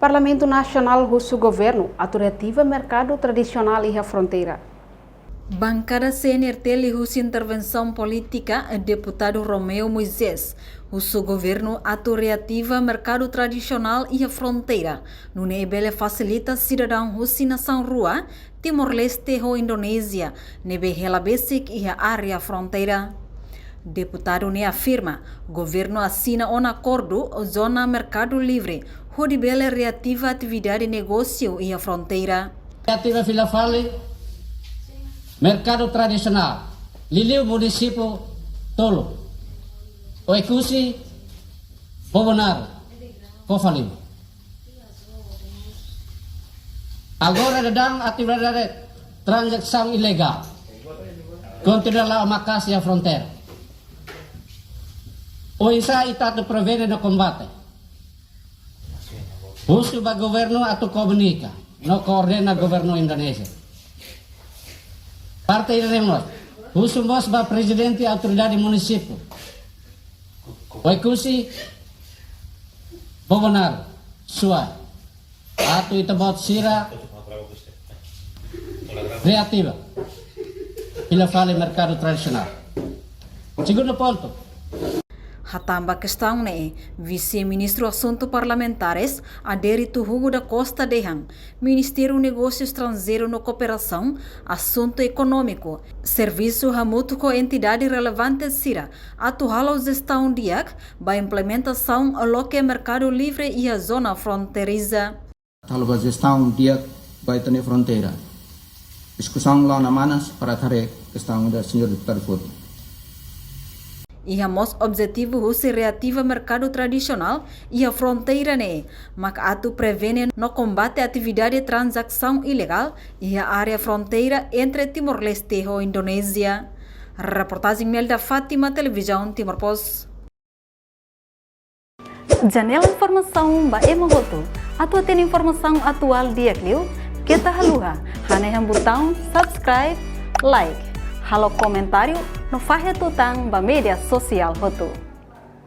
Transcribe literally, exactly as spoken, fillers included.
Parlamentu Nasionál husu governu atu reativa merkadu tradisionál iha fronteira. Bankada C N R T liuhusi intervensaun polítika, Deputadu Romeu Moisés husu governu atu reativa merkadu tradisionál iha fronteira, nune'e bele fasilita sidadaun husi nasaun rua, Timor-Leste ho Indonézia, ne'ebé hela besik iha área fronteira. Deputadu ne'e afirma, governu asina ona akordu zona merkadu livre, hodi bele reativa atividade negósiu iha fronteira. Reativa fila fali merkadu tradisionál, liuliu munisípiu tolu, Oekusi, Bobonaro, Cofaliu. Agora daudaun atividade tranzasaun ilegál kontinua la'o maka'as iha fronteira. Oinsá ita atu prevene no kombate? Husu ba governu atu komunika no koordena governu Indonézia. Parte ida-ne'e mós, husu mós ba prezidente autoridade munisípiu Oekusi, Bobonaro, Suai, atu ita-boot sira reativa fila fali merkadu tradisionál. Segundu pontu. Hatán ba kestaun ne'e, Vise-Ministru Asuntu Parlamentares, Adérito Hugo da Costa dehan, Ministériu Negósiu Estranjeiru no Kooperasaun, Asuntu Ekonómiku, servisu hamutuk ho entidade relevante sira atu halo jestaun di'ak ba implementasaun loke merkadu livre iha zona fronteiriza. Halo ba jestaun di'ak ba ita-nia fronteira. Diskusaun la'o ona manas para atu haree kestaun ida, señór deputadu Foti. Iha mós objetivu husi reativa merkadu tradisionál iha fronteira ne'e, mak atu prevene no kombate atividade tranzasaun ilegál iha área fronteira entre Timor-Leste ho Indonézia. Reportajen Melda Fátima, Televizaun Timor Post. Janela informasaun ba ema hotu. Atu hatene informasaun atuál di'ak liu, keta haluha hanehan butaun subscribe, like, halo komentáriu no fahe tutan ba média sosiál hotu.